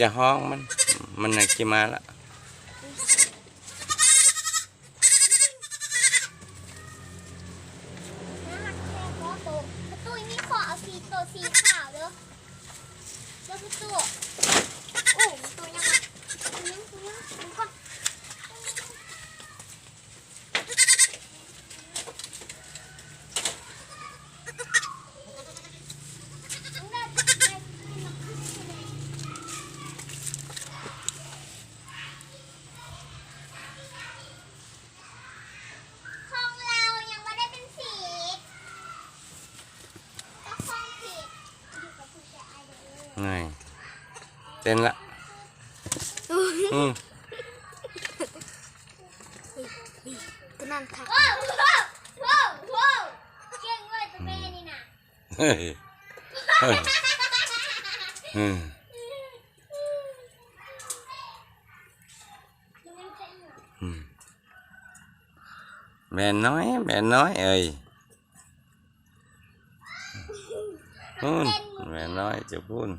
ຢ່າຮ້ອງມັນ ມັນນະຊິມາລະ. ປະຕູ ມີຂໍເອົາສີໂຕສີຂາວເດີ ເດີປະຕູ. ໂອ້ ໂຕຍັງ ໂຕຍັງ ໂຕຍັງ ມັນກ່ອນ. ຂອງລາວຍັງບໍ່ໄດ້ເປັນສີ ເປັນລະ. ອືມ ໂຕນັ້ນຄັກ ເກັ່ງເວີຍໂຕແມ່ນີ້ນະ. ອືມ ອືມ ແມ່ນ້ອຍ ແມ່ນ້ອຍເອີຍ. ພຸ້ນ ແມ່ນ້ອຍຢູ່ພຸ້ນ.